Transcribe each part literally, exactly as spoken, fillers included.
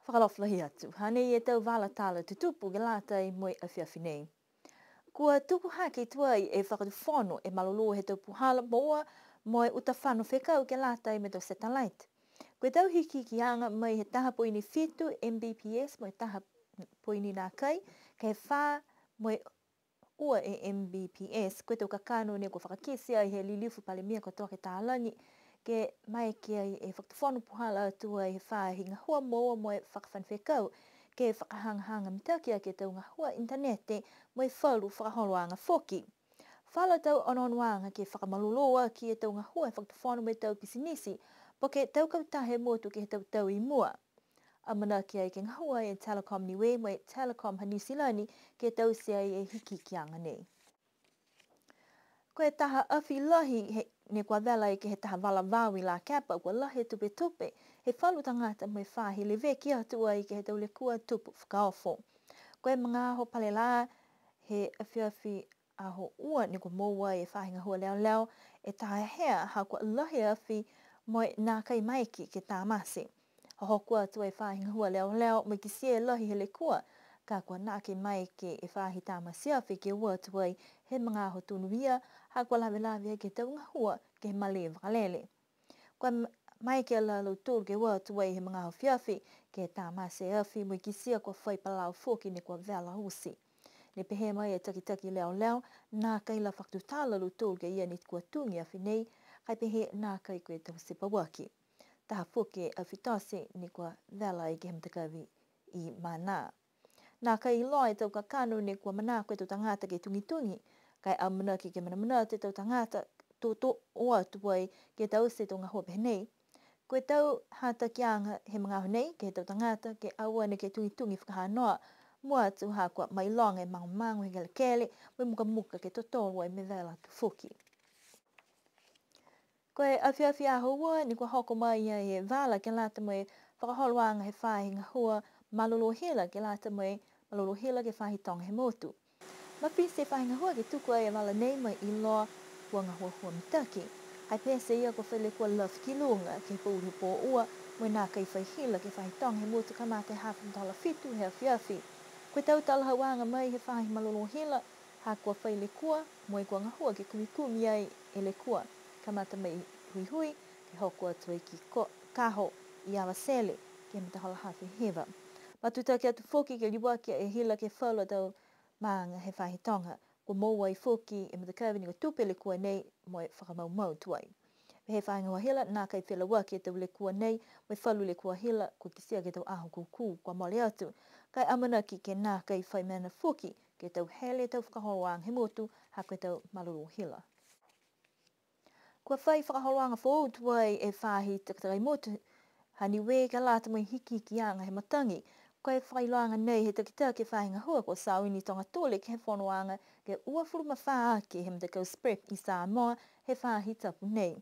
Fakaalofa lahi atu. Hanei e tau vala tala tutupu ke lata mo e afiafi nei. Kua tuku hake tuai e Fakatufono e malolō he tau puhala moua mo e uta fano fekau ke lata mo e tau satellite. Ko e tau hikihikiaga mai he taha poini fitu M B P S mo e taha poini nākai, ke he fā mo e ua e M B P S, ko e tau kakano ne kua fakakite ai he lilifu Palemia ko Toke Talagi, ke maeke ai e Fakatufono puhala atu ai he faahi gahua moua mo e fakafano fekau, ke fakahagahaga mitaki aki e tau gahua initanete mo e falu fakaholoaga foki. Falu tau onoonoaga ke fakamalolō aki e tau gahua he Fakatufono mo e tau pisinisi, po ke tau kautaha he motu ke he tau tau i mua. Amanaki ai ke gahua e Telecom Niue mo e Telecom ha Niu Silani ke taute ai e hikihikiaga nei. Ko e taha afi lahi he, ne kua vela ai ke he taha vala vao i Lakepa, kua lahi e tupetupe he falu tagata mo e faahi leveki atu ai ke he tau lekua tupu fakaofo. Ko e magaaho pale lā he afiafi Aho Ua ne kua moua e faahi gahua leoleo e taha hea ha kua lahi e afi mo e nākai maeke ke tamate. Hohoko atu e faahi gahua leoleo mo e kitia e lahi he lekua, ka kua nākai maeke e faahi tamate afi ke o atu ai he magaaho tonu ia, ha kua lavelave ai ke he tau gahua ke he malē vakalele. Kua m-, maeke a lautolu ke o atu ai he magaaho afiafi, ke tamate e afi mo e kitia kua fai palau foki ne kua vela oti. Ne pehē mai e takitaki leoleo, nākai la fakatutala a lautolu ke ia ne kua tugi e afi nei, ka e pehē nākai ko e taute pauaki. Taha foki e afi tote ne kua vela ai ke he matakavi i Mana. Nākai iloa e tau kakano ne kua manako e tau tagata ke tugitugi, ka e amanaki ke manamanatu e tau tagata to, to o atu ai ke taute e tau gahua pehē nei. Ko e tau hatakiaga he magaaho nei ke he tau tagata ke aua neke tugitugi fakahanoa, mua atu ha kua mailoga e magomago he kelekele, mo e mukamuka ke totolo ai mo e vela atu foki. Ko e afiafi Aho Ua ne kua hoko mai ai e vala ke lata mo e fakaholoaga he faahi gahua malolō hila ke lata mo e malolō hila ke he faahi toga he motu. Mafiti e faahi gahua ke tuku ai e vala nei mo e iloa kua gahuahua mitaki. Ka e pete ia kua fai lekua lafi ki luga ke he pouli pō ua, mo e nākai fai hila ke he faahi toga he motu kamata e hafa e tola fitu he afiafi. Ko e tau talahauaga mai he faahi malolō hila, ha kua fai lekua, mo e kua gahua ke kumikumi ai e lekua. Kamata mai i Huihui, ke hoko atu ai ki Ko-, Kaho i Avatele, ke he matahola hafa e hiva. Matutaki atu foki ke liuaki e hila ke he falu a tau maaga he faahi toga. Kua moua ai foki e matakavi ne kua tupu e lekua nei mo e fakamaumau tuai. Pehē e faahi gahua hila, nākai felauaki e tau lekua nei, mo e falu lekua hila, kua kitia ke he tau aho kūkū kua mole atu. Ka e amanaki ke nākai fai mena foki, ke he tau hele e tau fakaholoaga he motu, ha ko e tau malolō hila. Kua fai fakaholoaga foou tuai e faahi takatakai motu ha Niue ke lata mo e hikihikiaga he matagi. Ko e fakailoaga nei he takitaki he faahi gahua ko Sauni Togatule ke he fonoaga ke uafulu ma fā aki he matakau SPREP i Samoa he faahi tapu nei.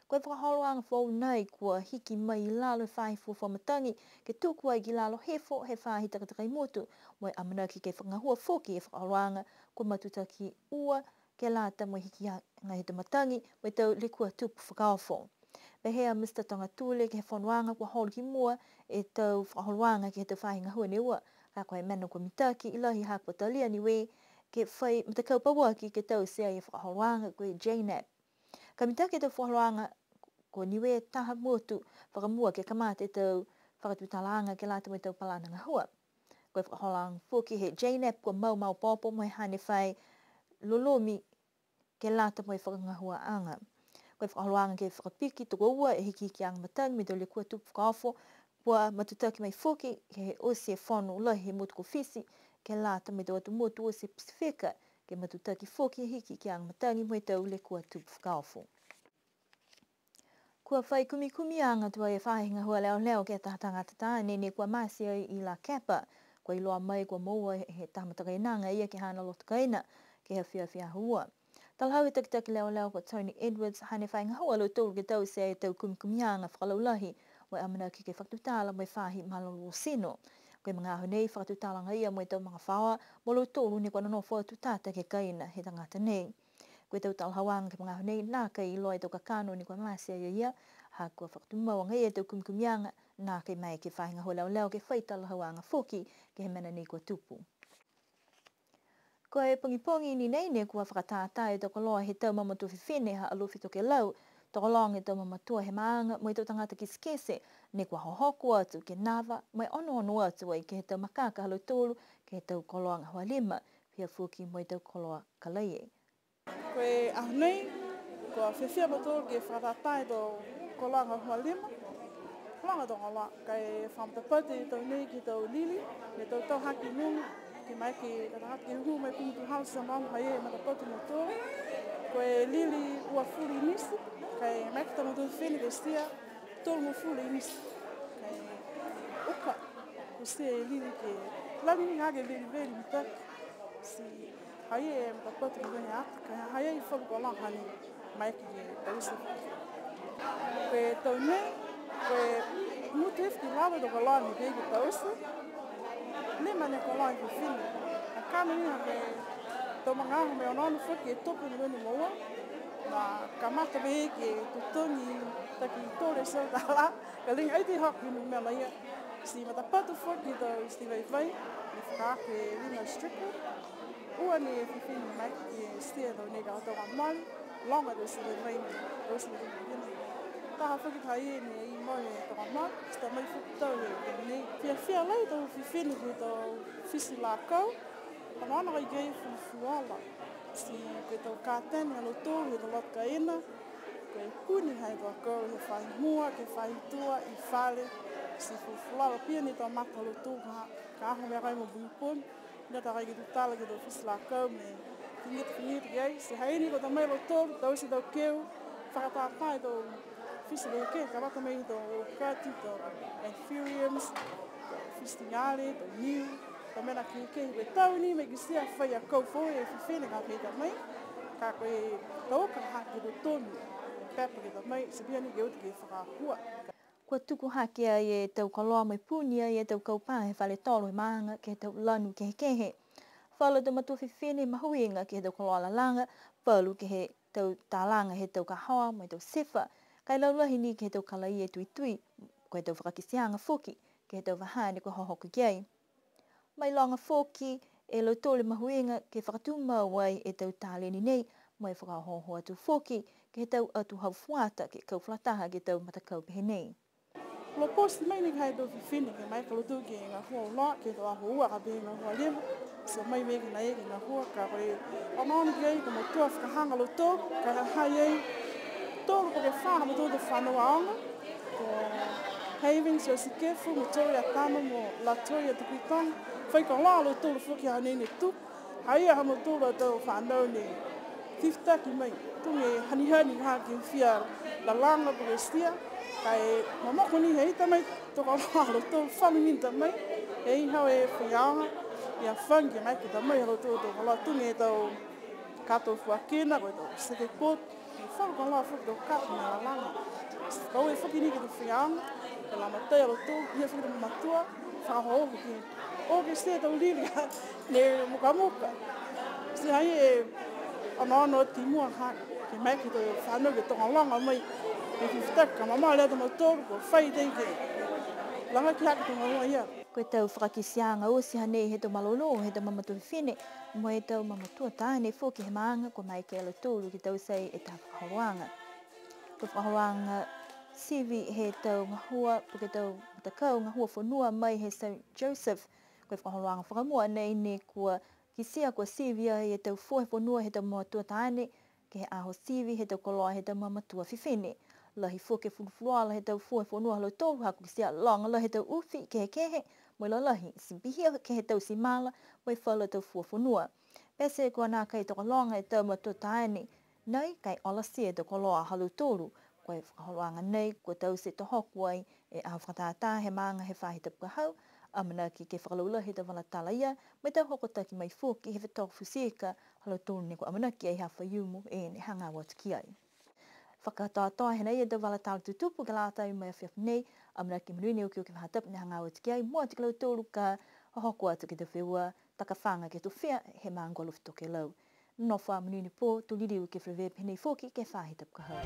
Ko e fakaholoaga foou nei kua hiki mai i lalo e faahi fuafua matagi ke tuku ai ki lalo hifo he faahi takatakai motu, mo e amanaki ke fakagahua foki e fakaholoaga kua matutaki ua ke lata mo e hikiaga he tau matagi mo e tau lekua tupu fakaofo. Pehē a Mr Togatule ke he fonoaga kua holo ki mua e tau fakaholoaga ke he tau faahi gahua ne ua, ka ko e mena kua mitaki lahi ha kua talia Niue ke fai matakau pauaki ke taute ai e fakaholoaga ko e JNAP. Ka mitaki e tau fakaholoaga, ko Niue e taha motu fakamua ke kamata e tau fakatutalaaga ke lata mo e tau palana gahua. Ko e fakaholoaga foki he JNAP kua mau maopoopo mo e hane fai lolomi ke lata mo e fakagahuaaga. Ko e fakaholoaga ke fakapiki tokoua e hikihikiaga matagi mo e tau lekua tupu fakaofo, kua matutaki mai foki ke he oti e fono lahi he motu ko Fisi, ke lata mo e tau atu motu oti e Pasifika, ke matutaki foki e hikihikiaga matagi mo e tau lekua tupu fakaofo. Kua fai kumikumiaga tuai e faahi gahua leoleo ke he taha tagata taane ne kua mate ai i Lakepa. Kua iloa mai kua moua he taha matakainaga ia ke he haana loto kaina, ke he afiafi Aho Ua. Talahau he takitaki leoleo ko Tony Edwards, hane fai gahua a lautolu ke taute e tau kumikumiaga fakalaulahi, mo e amanaki ke fakatutala mo e faahi malolō tino. Ko e magaaho nei fakatutala agaia mo e tau magafaoa, mo lautolu ne kua nonofo atu tata ke he kaina he tagata nei. Ko e tau talahauaga ke he magaaho nei, nākai iloa e tau kakano ne kua mate ai a ia, ha kua fakatumau agaia e tau kumikumiaga, Nākai maeke he faahi gahua leoleo ke fai talahauaga foki ke he mena nei kua tupu. Ko e pogipogi ni nei ne kua fakatātā e tau koloa he tau mamatua fifine ha Alofi Tokelau, tokologa e tau mamatua he maaga mo e tau tagata kitekite, ne kua hohoko atu ke nava, mo e onoono atu ai ke he tau makaka ha lautolu, ke he tau koloa gahua lima, pihia foki mo e tau koloa kalaie. Ko e aho nei, kua fiafia a mautolu ke fakatātā e tau koloa gahua lima. Loga e tau koloa, ka e fakamatapatu e tau nei ke he tau lili, mo e tau tau haki nuga, ke maeke e tau tagata ke hūhū mai pogipogi ha Samoa mo e ha i ai e matapatu ha mautolu. Ko e lili uafulu inisi, ka e maeke e tau matua fifine ke kitia tolugofulu inisi. Ka e uka, kitia e lili ke lali ni ha ke veliveli mitaki. Ti ha i ai e matapatu ke he ata, ka e ha i ai falu koloa hanei maeke ke taute. Ko e tau nei, ko e gutu hifo ki lalo e tau koloa ne pehē ke taute. Lima ni e koloa he fifine. Kakano ni ha ke tau magaaho mo e onoono foki e tupu ni moua. Mo e kamata pehē ke totogi takitolu e teau tālā. Ka liga ai tei hoko e numela ia. Ti matapatu foki e tau iti vaivai, ne fakaako e lima striker. Ua ni e fifine maeke ke kitia e tau nei ka tau ka mole, loga e tau iti vaivai ni, tau iti vaivai ni. Taha foki ha i ai ne i mua he tau ka mole, ti ta mai foki tau he, he nei. Fiafia lahi e tau fifine ke he tau fiti lakau, ka onoono ai ke he fulufuluola. Ti ko e tau katene ha lautolu he tau loto kaina, ko e puni ha e tau akau he faahi mua, ke he faahi tua, i fale, ti fulufuluola pihia ni e tau mata ha lautolu ka, ka aho mena kai mo pogipogi, ne ta kai ke tutala ke he tau fiti lakau mo e figiti figiti ki ai, ti ha i ai ni ko e tau mai ha lautolu, taute e tau keu, fakatātā e tau fiti kehekehe, kamata mai he tau okati, tau anthuriums, tau fiti gale, tau niu, tau mena kehekehe, ko e tau ni mo e kitia fai akau foou e fifine ka pehē ta mai, ka ko e tau ka hake totonu, pepa ke ta mai, ti pihia ni ke uta ke fakahua. Kua tuku hake ai e tau koloa mo e puni ai e tau kaupā he fale tolo he maaga ke he tau lanu kehekehe. Falu tau matua fifine mahuiga ke he tau koloa lalaga, falu ke he tau talaga he tau kahoa mo e tau sifa, ka e laulahi ni ke he tau kalaie tuitui, ko e tau fakakiteaga foki ke he tau vahā ne kua hohoko ki ai. Mailoga foki e lautolu e mahuiga ke fakatumau ai e tau taleni nei, mo e fakaohooho atu foki ke he tau atu hau fuata ke kau fakalataha ke he tau matakau pehē nei. Lopoti mai ni ke he tau fifine ke maeke a lautolu ke gahua auloa, ke he tau aho ua ka pehē gahua leva, ti o mai mai ke nai ke gahua, ka ko e onoono ki ai ko e matua fakahaga ha lautolu, ka ha ha i ai tolu po ke fā ha mautolu tau fanau aoga, ko Havens Iosikefu, mo Toria Tano, mo Latoya Tukuitoga, fai koloa a lautolu foki ha nei ne tuku, ha i ai ha mautolu a tau fanau ne fifitaki mai, tuga e hanihani ha ke fia lalaga po ke kitia, ka e momoko ni he ita mai tokologa ha lautolu falu ni ta mai, e i ai hau e faiaoga, ia fagi ke maeke ke ta mai ha lautolu tokologa tuga e tau kato fuakina, ko e tau seke kotu, falu koloa foki tau kato mo e lalaga. Ka e foki ni ke he tau faiaoga, ke lagomatai a lautolu, ia foki tau mamatua, fakaohooho ke, o ke kitia e tau lili, ne mukamuka. Ti ha i ai e onoono atu ki mua ha, ke maeke e tau fanau ke tokologa mai, ke fifitaki ka mamao leva a mautolu, kua fai tei ke lagaki hake e tau gahua ia. Ko e tau fakakiteaga oti hanei he tau malolō he tau mamatua fifine, mo e tau mamatua taane foki he maaga, kua maeke a lautolu ke taute e taha fakaholoaga. Ko e fakaholoaga sivi he tau gahua, po ke tau matakau gahua fonua mai he Saint Joseph. Ko e fakaholoaga fakamua nei ne kua kitia kua sivi ai e tau fua he fonua he tau mamatua taane, ke he aho sivi he tau koloa he tau mamatua fifine. Lahi foki e fulufuluola he tau fua he fonua ha lautolu, ha kua kitia loga lahi e tau ufi kehekehe, mo e lalahi, ti pihia ke he tau timala, mo e falu a tau fua fonua. Pete kua nākai tokologa e tau mamatua taane nei, ka e olatia e tau koloa ha lautolu. Ko e fakaholoaga nei, kua taute to hoko ai e aho fakatātā he maaga he faahi tapu ka hau, amanaki ke fakalaulahi e tau vala tala ia, mo e tau hokotaki mai foki he fetoko futi ika ha lautolu ne kua amanaki ai ha Faiumu e ne hagaao atu ki ai. Fakakatoatoa hanei e tau vala tala tutupu ke lata mo e afiafi nei, amanaki monuina e okioki faahi tapu ne hagaao atu ki ai, mua atu ki a lautolu ka hohoko atu ke he tau feua takafaga ke he tofia he maaga ko Alofi Tokelau. Nonofo ā, monuina e pō, to liliu ke feleveia pehē nei foki ke he faahi tapu ka hau.